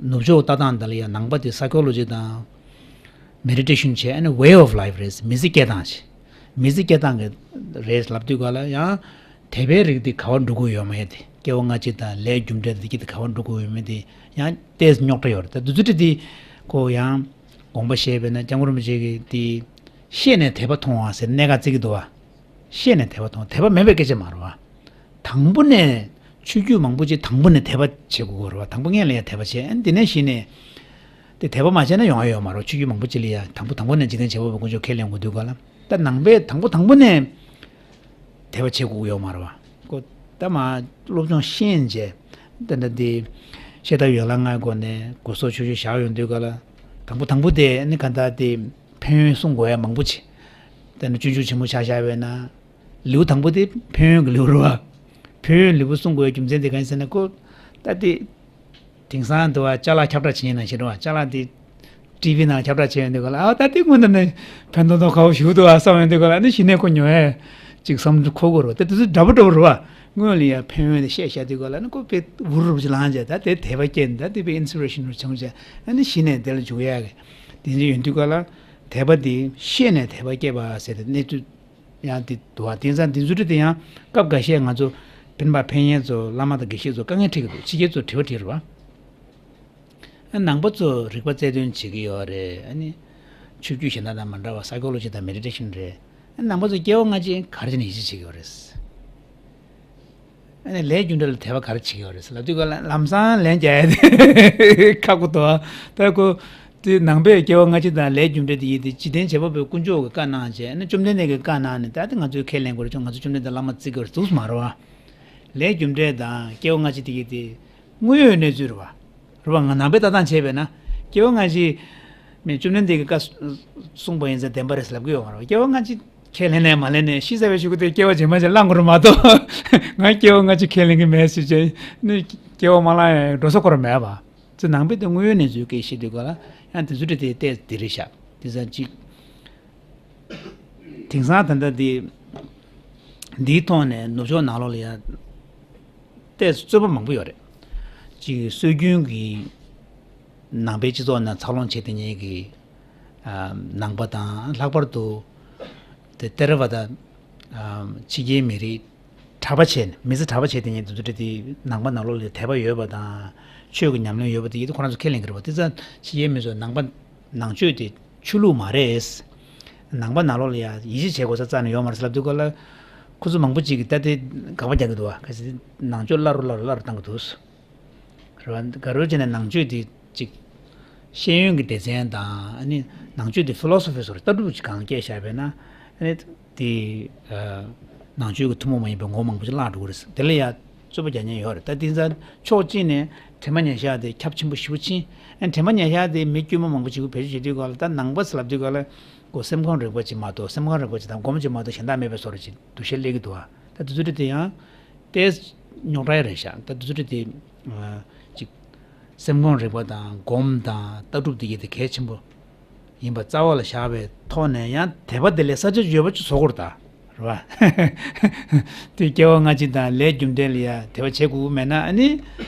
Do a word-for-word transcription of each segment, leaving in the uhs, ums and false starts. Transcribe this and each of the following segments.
ནུབ་ཕྱོགས་ལྟ་སྟངས་འདི་ལ་ཡང་ནང་པ་དེ་psychology་དང་meditation་བྱས། ཨ་ནི་way of life་རེད། མི་ཚེ་སྐྱེལ་སྟངས་བྱས། མི་ཚེ་སྐྱེལ་སྟངས་ཀྱི་རེད་ལབ་དུས་ག་ལ་ཡང་དད་པའི་རིགས་དེ་ག་བ་འགྲོ་གི་ཡོད་མ་ཡོད་དེ། སྐྱེ་བ་སྔ་ཕྱི་དང་ལས་རྒྱུ་འབྲས་དེ་གི་དེ་ག་བ་འགྲོ་གི་ཡོད་མེད་དེ་ཡང་ཏོག་ཙམ་རྙོག་དྲ་ཡོད་རེད། ད་དུས་ཚོད་དེ་ཁོ་ཡང་དགོངས་པ་བཞེས་པས་ན། སྐྱབས་མགོན་རིན་པོ་ཆེ་གིས་དེ་ཤེས་ནས་དད་པ་མཐོང་བ་ཟེར་གནད་འགག་བརྩི་གི་འདུག་བ། ཤེས་ནས་དད་པ་མཐོང་། དད་པ་མེད་པའི་སྐད་ཆ་མ་རེད་བ། དང་པོ་ནས་ཆོས་བརྒྱུད་མང་པོ་ཅིག་དང་པོ་ནས་དད་པ་བྱེད་དགོས་ཀྱི་རེད་བ། དང་པོ་སྔོན་ལ་ཡང་དད་པ་བྱས། ཨ་ནི་དེ་ནས་གཞི་ནས་དེ་དད་པ་མ་བྱས་ན་ཡོང་ཡ་ཡོད་མ་རེད། ཆོས་བརྒྱུད་མང་པོ་ཅིག་ལ་ཡང་དང་པོ་དང་པོ་ནས་འཇིག་རྟེན་བྱེད་པ་པོའི་དཀོན་མཆོག་ཁས་ལེན་དགོས་དུས་ག་ལ། ད་ནང་པས་དང་པོ་དང་པོ་ནས་དད་པ་བྱེད་དགོས་ཀྱི་ཡོད་མ་རེད་བ། ཁོ་ད་མ་སློབ་སྦྱོང་ཤེས་བྱས། ད་ད་དེ་ཤེས་རབ་ཡན་ལག་ལྔའི་སྒོ་ནས་སྒོ་ཟོག་ཆོས་ཆོས་བཞག་ཡོང་དུས་ག་ལ། དང་པོ་དང་པོ་དེ་ཨ་ནི་ག་ད་དེ་ཕན་ཡོན་གསུང་དགོས་ཡ་མང་པོ་བྱས། དེ་ནས་སྤྱོད་འཇུག་ཆེན་མོ་ཆ་བཞག་པས་ན། ལེའུ་དང་པོ་དེ་ཕན་ཡོན་གྱི་ལེའུ་རེད་བ། ཕན་ཡོན་ལེའུ་གསུང་དགོས་རྒྱུ་མཚན་དེ་གང་ཡིན་ཟེར་ན། ཁོ་ད་དེ་དེང་སང་དུ་བ་ཅ་ལག་ཁྱབ་བསྒྲགས་བྱེད་མཁན་ནང་བཞིན་རེད་བ། ཅ་ལག་དེ་ཊི་ཝི་ནང་ཁྱབ་བསྒྲགས་བྱས་ཡོང་དུས་ག་ལ། ཨ་ད་དེ་སྔོན་དུ་ནས་ཕན་ཐོགས་ཐོགས་ཁ་བོ་ཞིག་འདུག་ཨ་བསམ་ཡོང་དུས་ག་ལ། ཨ་ནི་གཞི་ནས་ཁོ་ཉོ་ཡས་ཅིག་བསམ་འཁོར་གོ་རེད་བ། དེ་དུས་ཚོད་འདྲ་པོ་འདྲ་པོ་རེད་བ། སྔོན་ལ་ཡ་ཕན་ཡོན་དེ་བཤད་བཞག་དུས་ག་ལ། ཨ་ནི་ཁོ་དཔེ་འུར་རུབ་ཅིག་ལངས་བྱས། ད་དེ་དད་པ་སྐྱེས་ནས། ད་དེ་དཔེ་ཨིན་སི་པི་རེ་ཤན་རུ་བྱུང་བྱས། ཨ་ནི་གཞི་ནས་དེ་ལ་འཇུག་ཡ་གི་དེ་འདྲ་ཡོང་དུས་ག་ལ། དད་པ་དེ་ཤེས་ནས་དད་པ་སྐྱེས་པ་ཟེར་ཏེ་གནས་ཚུལ་ཡང་དེ་འདུག་བ། དེང་སང་དེ་ཚོ་དེ་ཡང་སྐབས་འགའ་ཤས་ང་ཚོ་སྤེན་པ་ཕན་ཡོན་ཚོ་བླ་མ་དང་དགེ་བཤེས་ཚོ་དཀའ་ངལ་འཕྲད་ཀྱི་འདུག་ཕྱི་རྒྱལ་ཚོ་དྲི་བ་དྲིས་རེད་བ། ཨ་ནང་པ་ཚོ་རིག་པ་རྩལ་འདོན་བྱེད་ཀྱི་ཡོད་རེད། ཨ་ནི་ཆོས་བརྒྱུད་གཞན་དག་དང་མ་འདྲ་བ་psychology་དང་meditation་རེད། ཨ་ནང་པ་ཚོ་སྐྱེ་བ་སྔ་ཕྱི་ག་རེ་བྱས་ནས་ཡིད་ཆེས་བྱེད་ཀྱི་ཡོད་རེད། ཨ་ནི་ལས་རྒྱུ་འབྲས་ལ་དད་པ་ག་རེ་བྱེད་ཀྱི་ཡོད་རེད་ཟེར་ལབ་དུས་ག་ལ། ལམ་སང་ལན་རྒྱག་ཡ་དེ་ཁག་པོ་འདུག་ད་ཁོ་དེ་ནང་པས་སྐྱེ་བ་སྔ་ཕྱི་དང་ལས་རྒྱུ་འབྲས་དེ་ཡིན་ཏེ། འཇིག་རྟེན་བྱེད་པ་པོའི་དཀོན་མཆོག་གིས་བཀའ་གནང་བྱས། ཨ་ནི་བཅོམ་ལྡན་འདས་ཀྱིས་བཀའ་གནང་ནས། ད་དེ་ང་ཚོས་ཁས་ལེན་དགོས་རེད། ང་ཚོ་བཅོམ་ལྡན་འདས་བླ་མ་བརྩི་དགོས་རེད་ཟེར་མ་རེད་བ། ལས་རྒྱུ་འབྲས་དང་སྐྱེ་བ་སྔ་ཕྱི་དེ་གི་དེ་དངོས་ཡོད་གནས་ཚུལ་རེད་བ། རེད་བ། ང་ནང་པའི་ལྟ་སྟངས་བྱས་པས་ན། སྐྱེ་བ་སྔ་ཕྱི་མི་བཅོམ་ལྡན་འདས་ཀྱིས་བཀའ་གསུངས་པ་ཡིན་ཙང་བདེན་པ་རེད་ལབ་ཀྱི་ཡོད་མ་རེད་བ། སྐྱེ་བ་སྔ་ཕྱི་ཁས་ལེན་ནས་མ་ལེན་ནས་ཤི་ཚར་བའི་གཞུག་གུ་དེ་སྐྱེ་བ་རྗེས་མ་ཅིག་བླང་དགོས་རེད་མ་གཏོགས། ང་སྐྱེ་བ་སྔ་ཕྱི་ཁས་ལེན་གྱི་མེད་ཟེར་བྱས་ནས་སྐྱེ་བ་མ་བླངས་ཡང་འགྲོ་ས་ཁོ་རང་མེད་པ། ཚེ་ནང་པའི་དེ་དངོས་ཡོད་གནས་ཚུལ་སྐད་བཤད་དུས་ག་ལ་ཡང་དེ་ཚོ་དེ་དེ་ལྟས་དེ་རེད་ཤག་དེ་ཙང་ཅིག་དེང་སང་ད་ལྟ་འདི་འདིའི་ཐོག་ནས་ནུབ་ཕྱོགས་ནང་ལོགས་ལ་ཡང་ཏོག་ཙམ་རྩོད་པ་མང་པོ་ཡོད་རེད། གཅིག་སྲོལ་རྒྱུན་གྱི་ནང་པའི་སྤྱི་ཚོགས་ནང་འཚར་ལོངས་བྱེད་བསྡད་མཁན་གྱི་ཨ་ནང་པ་དང་། ལྷག་པར་དུ་དེ་ཐེ་ར་ཝ་ད་ཨ་ཕྱི་རྒྱལ་མི་རིགས་གྲྭ་པ་བྱས་ནས། མི་ཚེ་གྲྭ་པ་བྱས་བསྡད་མཁན་དེ་ཚོ་དེ་ནང་པ་ནང་ལོགས་ལ་དད་པ་ཡོད་པ་དང་ཆོས་ཀྱི་ཉམས་ལེན་ཡོད་པ་དེ་ཡིན་དུས་ཁོ་རང་ཚོ་ཁས་ལེན་གྱི་རེད་པ། དེ་ཙང་ཕྱི་རྒྱལ་མི་ཚོས་ནང་པ་ནང་ཆོས་དེ་ཆོས་ལུགས་མ་རེད། ནང་པ་ནང་ལོགས་ལ་ཡ་ཡིད་ཆེས་བྱེད་དགོས་ས་རྩ་ནས་ཡོད་མ་རེད་ཟེར་ལབ་དུས་ག་ལ། ཁོ་ཚོ་མང་པོ་ཅིག་གིས་ད་དེ་དགག་པ་རྒྱག་གི་འདུག་བ། གལ་སྲིད་ནང་ཆོས་སླར་རུ་སླར་རུ་སླར་རུ་བཏང་གི་འདུག་རེད་བ། དགའ་རོགས་བྱས་ནས་ནང་ཆོས་དེ་ཅིག་ཤེས་ཡོན་གྱི་སྡེ་ཚན་དང་། ཨ་ནི་ནང་ཆོས་དེ་ཕི་ལོ་སོ་ཕི་སོགས་ལྟ་གྲུབ་ཅིག་གང་སྐྱེས་བཞག་པས་ན། ཨ་ནི་དེ་ཨ་ནང་ཆོས་ཀྱི་ཐུན་མོང་མ་ཡིན་པའི་ངོ་བོ་མང་པོ་ཅིག་བརླག་འགྲོ་གི་རེད། དེ་ལ་ཡ་རྩོད་པ་རྒྱག་མཁན་ཡོད་རེད། ད་དེ་ཙང་ཕྱོགས་གཅིག་ནས་དྲན་པ་ཉེར་བཞག་དེ་ཁྱབ་ཆེན་པོ་ཞེ་པོ་ཕྱིན། ཨ་ནི་དྲན་པ་ཉེར་བཞག་དེ་མི་དཀྱུས་མ་མང་པོ་ཅིག་བེད་སྤྱོད་བྱེད་དུས་ག་ལ། ད་ནང་པ་ཟེར་ལབ་དུས་ག་ལ། ཁོ་སེམས་ཁམས་རིག་པ་ཅིག་མ་གཏོགས། སེམས་ཁམས་རིག་པ་ཅིག་དང་སྒོམ་ཅིག་མ་གཏོགས་གཞན་དག་མེད་པའི་བཟོ་འདྲ་ཅིག་འདུ་ཤེས་སླེབས་ཀྱི་འདུག་བ། ད་དེ་ཚོ་དེ་ཡང་ཏོག་ཙམ་རྙོག་དྲ་རེད་ཤག་ད་དེ་ཚོ་དེ་ཨ་ཅིག་སེམས་ཁམས་རིག་པ་དང་སྒོམ་དང་ལྟ་གྲུབ་དེ་གྱད་དེ་གལ་ཆེན་པོ་ཡིན་པ་རྩ་བ་ལ་བཞག་པའི་ཐོག་ནས། ཡང་དད་པ་དེ་ལས་ས་ཆ་ཡོད་པ་ཅིག་བཟོ་དགོས་རེད་ད། རེད་བ། དེ་སྐྱེ་བ་སྔ་ཕྱི་དང་ལས་རྒྱུ་འབྲས་ལ་ཡ་དད་པ་བྱེད་དགོས་ཀྱི་མེད་ན། ཨ་ནི་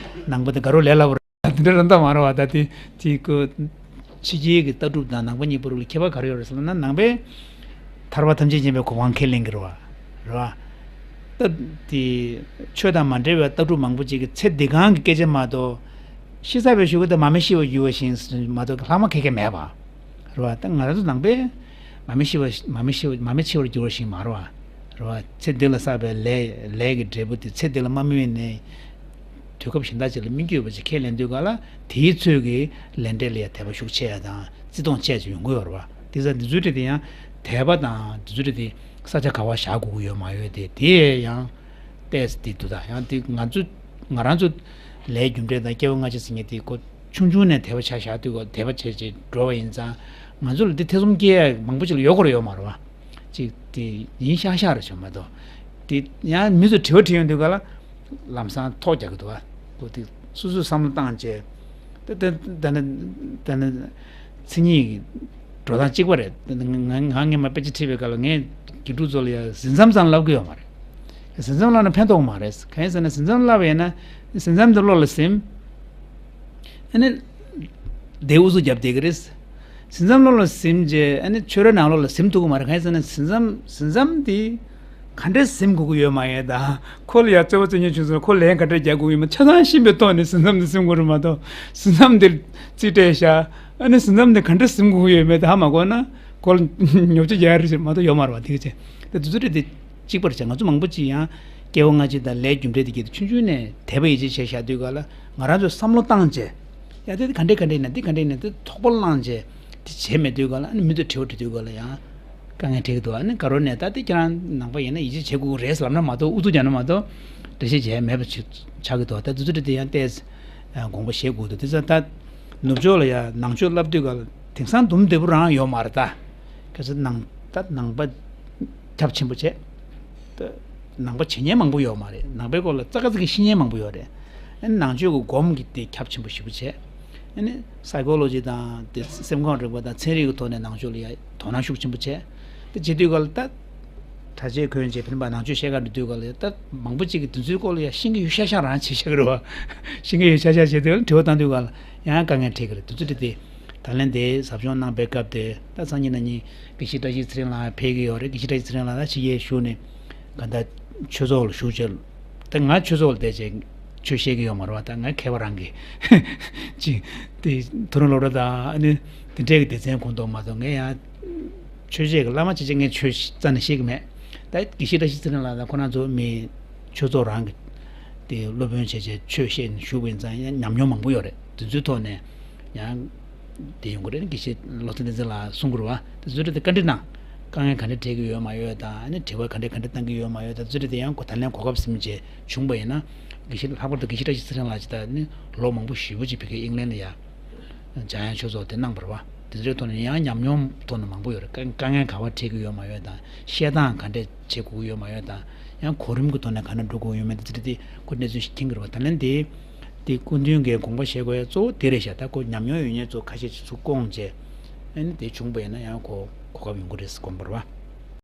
ནང་པ་དེ་དགའ་རོགས་ལས་སླ་པོ་རེད། དེ་འདྲ་རང་ད་མ་རེད་བ། ད་དེ་དེ་ཀོ་ཕྱི་རྒྱལ་གྱི་ལྟ་གྲུབ་དང་ནང་པ་གཉིས་པོ་རུ་ལ་ཁྱད་པར་ག་རེ་ཡོད་རེད་ཟེར་ན། ནང་པས་ཐར་པ་ཐམས་ཅད་མཁྱེན་པའི་གོ་འཕང་ཁས་ལེན་གྱི་རེད་བ། རེད་བ། ད་དེ་ཆོས་དང་མ་འབྲེལ་བའི་ལྟ་གྲུབ་མང་པོ་ཅིག་གིས་ཚེ་འདི་གང་གི་སྐད་ཆ་མ་གཏོགས། ཤི་ཚར་བའི་གཞུག་གུ་དེ་མ་མི་ཤི་བར་འགྱུར་བ་བཞིན་མ་གཏོགས་ལྷག་མ་ག་གེ་མེད་པ། རེད་བ། ད་ང་རང་ཚོ་ནང་པས་མ་མི་ཤི་བ། མ་མི་ཤི་བ། མ་མི་འཆི་བར་འགྱུར་བ་བཞིན་མ་རེད་བ། རེད་བ། ཚེ་འདི་ལ་བསགས་པའི་ལས། ལས་ཀྱི་འབྲས་བུ་དེ་ཚེ་འདི་ལ་མ་སྨིན་ནས་དུས་སྐབས་གཞན་དག་ཅིག་ལ་སྨིན་རྒྱུ་ཡོད་པ་ཅིག་ཁས་ལེན་དུས་ག་ལ། དེའི་ཚོད་ཀྱིས་ལས་འབྲས་ལ་ཡང་དད་པ་ཤུགས་ཆེ་ཡ་དང་བརྩི་མཐོང་ཆེ་ཡ་ཅིག་ཡོང་གི་ཡོད་རེད་བ། དེ་ཙང་འདི་ཚོའི་གྲས་དེ་ཡང་དད་པ་དང་འདི་ཚོའི་གྲས་དེ་ས་ཆ་ག་པར་བཞག་དགོས་ཀྱི་ཡོད་མ་ཡོད་དེ། དེ་ཡང་ཏོག་ཙམ་དེ་འདུག་ད་ཡང་དེ་ང་ཚོ་ང་རང་ཚོ་ལས་རྒྱུ་འབྲས་དང་སྐྱེ་བ་སྔ་ཕྱི་ཟེར་མཁན་དེ་ཁོ་ཆུང་ཆུང་ནས་དད་པ་ཆ་བཞག་དུས་ག་དད་པ་བྱས་བྱས་འགྲོ་བ་ཡིན་ཙང་། ང་ཚོ་ལ་འདི་ཐེ་ཚོམ་སྐྱེ་ཡ་མང་པོ་ཅིག་ལ་ཡོད་དགོས་རེད་ཡོད་མ་རེད་བ། ཅིག་དེ་ཡིན་ཤག་ཤག་རེད་བྱུང་མ་གཏོགས། དེ་ཡང་མི་ཚོ་དྲི་བ་དྲིས་ཡོང་དུས་ག་ལ་ལམ་སང་ཐོག་རྒྱག་གི་འདུག་བ། ཁོ་དེ་སོ་སོས་བསམ་བློ་བཏང་བྱས། ད་ད་ད་ནི་ད་ནི་མཚན་ཉིད་ཀྱི་འགྲོ་སྟངས་གཅིག་པ་རེད། ད་ནི་ང་ང་ངས་མ་དཔེ་ཆ་ཁྲིད་པའི་སྐབས་ལ་ངས་དགེ་ཕྲུག་ཚོ་ལ་ཡང་ཟིན་མཚམས་ཙམ་བསླབ་ཀྱི་ཡོད་མ་རེད། ཟིན་མཚམས་བསླབ་ན་ཕན་ཐོགས་མ་རེད། གང་ཡིན་ཟེར་ན། ཟིན་མཚམས་བསླབ་པ་ཡིན་ན་ཟིན་མཚམས་དེ་བློ་ལ་ཟིན། ཨ་ནི་ དེ་ཨུ་ཚུགས་རྒྱབ་བསྡད་ཀྱི་རེད། ཟིན་མཚམས་ལོགས་ལ་ཟིན་རྗེས་ཨ་ནི་ཆོས་རའི་ནང་ལོགས་ལ་ཟིན་ཐུབ་ཀྱི་མ་རེད། གང་ཡིན་ཟེར་ན་ཟིན་མཚམས་ཟིན་མཚམས་དེ་ག་འདྲས་ཟིན་དགོས་ཀྱི་ཡོད་མ་ཡོད་དང་། ཁོ་ལ་ཡ་རྩོད་པ་རྩོད་ཉེས་བྱུང་སོང་ན་ཁོ་ལན་ག་འདྲས་རྒྱག་དགོས་ཀྱི་ཡོད་མེད་ཆ་ཚང་ཤེས་པའི་ཐོག་ནས་ཟིན་མཚམས་དེ་ཟིན་དགོས་རེད་མ་གཏོགས། ཟིན་མཚམས་དེ་རྩིས་སྤྲད་བཞག་ཨ་ནི་ཟིན་མཚམས་དེ་ག་འདྲས་ཟིན་དགོས་ཀྱི་ཡོད་མེད་དེ་ཧ་མ་གོ་ན་ཁོ་ལ་ཉོབ་ཆ་རྒྱག་རེད་ཟེར་མ་གཏོགས་ཡོད་མ་རེད་བ། དེ་ག་ཚོད་དེ་དུས་ཚོད་རེད་དེ། གཅིག་པར་བྱས། ང་ཚོ་མང་པོ་ཅིག་ཡང་སྐྱེ་བ་སྔ་ཕྱི་དང་ལས་རྒྱུ་འབྲས་དེ་གྱད་དུ་ཆུང་ཆུང་ནས་དད་པ་ཡིད་ཆེས་བྱས་བཞག་དུས་ག་ལ་ང་རང་ཚོས་བསམ་བློ་བཏང་བྱས། ཡ་དེ་ག་འདྲས་ག་འདྲས་ན་འདི་ག་འདྲས་ན་འདི་ཐོག་པ་བླངས་བྱས་དེ་བྱས་མེད་དུས་ག་ལ་ཨ་ནི་མི་ཚོས་དྲི་བ་དྲི་དུས་ག་ལ་ཡང་དཀའ་ངལ་འཕྲད་ཀྱི་འདུག་ཨ་ནི་དགའ་རོགས་ནས་ད་དེ་ཁྱེད་རང་ནང་པ་ཡིན་ན་ཡིད་ཆེས་བྱེད་དགོས་རེད་ལབ་ན་མ་གཏོགས། ཨུ་ཚུགས་རྒྱག་ན་མ་གཏོགས་འགྲེལ་བཤད་བྱས་མེད་པ་ཆགས་ཀྱི་འདུག་ད་དུས་ཚོད་དེ་ཡང་ཏོག་ཙམ་དགོངས་པ་བཞེས་དགོས་འདུག་དེ་ཚོ་ད་ནུབ་ཕྱོགས་ལ་ཡང་ནང་ཆོས་བསླབ་དུས་ག་ལ་དེང་སང་འདུམ་བདེ་པོ་རང་ཡོད་མ་རེད་ད། གལ་སྲིད་ནང་ད་ནང་པ་ཁྱབ་ཆེན་པོ་བྱས། ད་ནང་པ་བྱེད་མཁན་མང་པོ་ཡོད་མ་རེད། ནང་པའི་སྐོར་ལ་ཙག་ཙིག་གི་ཤེས་མཁན་མང་པོ་ཡོད་རེད། ཨ་ནི་ནང་ཆོས་ཀྱི་སྒོམ་གྱི་དེ་ཁྱབ་ཆེན་པོ་ཞེ་པོ་བྱས། ཨ་ནི་སའི་ཀོ་ལོ་ཇི་དང་དེ་སེམས་ཁམས་རིག་པ་དང་ཚན་རིག་གི་ཐོག་ནས་ནང་ཆོས་ལ་ཡ་དོ་སྣང་ཤུགས་ཆེན་པོ་བྱས། དེ་བྱེད་དུས་ག་ལ་ད་གྲྭ་ཆས་གོན་བྱས་ཕན་པ་ནང་ཆོས་བཤད་ག་འགྲོ་དུས་ག་ལ་ཡ་ད་མང་པོ་ཅིག་གིས་དེ་ཚོའི་སྐོར་ལ་ཡ་ཤེས་ཀྱི་ཡོད་ཤག་ཤག་རང་བྱེད་ཤག་རེད་བ། ཤེས་ཀྱི་ཡོད་ཤག་ཤག་བྱེད་དུས་ག་ལ་དྲི་བ་བཏང་དུས་ག་ལ་ཡང་དཀའ་ངལ་འཕྲད་ཀྱི་རེད། དེ་ཚོ་དེ་དེ། ད་ལན་དེ་ཟབ་སྦྱོང་གནང་པའི་སྐབས་དེ་ད་སང་ཉིན་གནངས་ཉིན་དགེ་བཤེས་བཀྲ་ཤིས་ཚེ་རིང་ལགས་ཕེབས་ཀྱི་ཡོད་རེད། དགེ་བཤེས་བཀྲ་ཤིས་ཚེ་རིང་ལགས་ད་ཕྱི་རྒྱལ་བཞུགས་ནས་ག་ད་ཆོས་ཚོགས་ལ་བཞུགས་བྱས། ད་ང་ཆོས་ཚོགས་ལ་བསྡད་བྱས་ཆོས་བཤད་ཀྱི་ཡོད་མ་རེད་བ། ད་ང་མཁས་པ་རང་གི་ཅིག་དེ་ཐུ་རུ་སློབ་གྲྭ་དང་ཨ་ནི་དེ་འདྲས་ཀྱི་སྡེ་ཚན་ཁོངས་གཏོགས་མ་གཏོགས་ངས་ཡང་ཆོས་བཤད་ཀྱི་བླ་མ་བྱས་བྱས་ངས་ཆོས་རྩ་ནས་བཤད་ཀྱི་མེད། ད་དགེ་བཤེས་བཀྲ་ཤིས་ཚེ་རིང་ལགས་དང་ཁོ་རང་ཚོ་མི་ཆོས་ཚོགས་རང་གི་དེ་སློབ་དཔོན་བྱས་བྱས་ཆོས་བཤད་ནས་བཞུགས་པ་ཡིན་ཙང་ཡང་ཉམས་མྱོང་མང་པོ་ཡོད་རེད། དེ་ཚོའི་ཐོག་ནས་ཡང་དེ་ཡོང་གི་རེད། དགེ་བཤེས་བློ་བཟང་བསྟན་འཛིན་ལགས་གསུང་གི་རེད་བ། དེ་ཚོའི་ཐོག་དེ་བཀའ་འདྲི་གནང་། དཀའ་ངལ་ག་འདྲ་འཕྲད་ཀྱི་ཡོད་མ་ཡོད་དང་ཨ་ནི་དྲི་བ་ག་འདྲ་ག་འདྲ་བཏང་གི་ཡོད་མ་ཡོད་དང་དེ་ཚོའི་ཐོག་དེ་ཡང་གོ་ད་ལན་གོ་སྐབས་ཟིན་བྱས་བྱུང་པ་ཡིན་ན་དགེ་བཤེས་ལྷག་པར་དུ་དགེ་བཤེས་བཀྲ་ཤིས་ཚེ་རིང་ལགས་ཅིག་ད་ནི་ལོ་མང་པོ་ཞེ་པོ་ཅིག་ཕ་གིའི་ཨིང་ལན་ལ་ཡ་འཇམ་དབྱངས་ཆོས་ཚོགས་དེ་གནང་བ་རེད་བ། དེ་ཚོའི་ཐོག་ནས་ཡང་ཉམས་མྱོང་ཐོག་ནས་མང་པོ་ཡོད་རེད། དཀའ་དཀའ་ངལ་ག་པར་འཕྲད་ཀྱི་ཡོད་མ་ཡོད་དང་བཤད་སྟངས་ག་འདྲས་བྱེད་དགོས་ཀྱི་ཡོད་མ་ཡོད་དང་ཡང་གོ་རིམ་གྱི་ཐོག་ནས་ག་འདྲ་འགྲོ་དགོས་ཡོད་མེད་དེ་ཚོ་དེ་ཁོ་གནས་ཚུལ་ཞིག་མཁྱེན་གྱི་རེད་བ། ད་ལན་དེ་དེ་སྐུ་མདུན་གྱིས་དགོངས་པ་བཞེས་དགོས་ཡ་གཙོ་བོ་དེ་རེད་ཤག་ད་ཁོ་ཉམས་མྱོང་ཡོད་མཁན་ཚོ་ཁ་ཤས་ཅིག་ཚུར་བསྐོངས་བྱས་ཨ་ནི་དེ་བྱུང་པ་ཡིན་ན་ཡང་ཁོ་གོ་སྐབས་ཡོང་གི་རེད་དགོངས་པ་རེད་བ།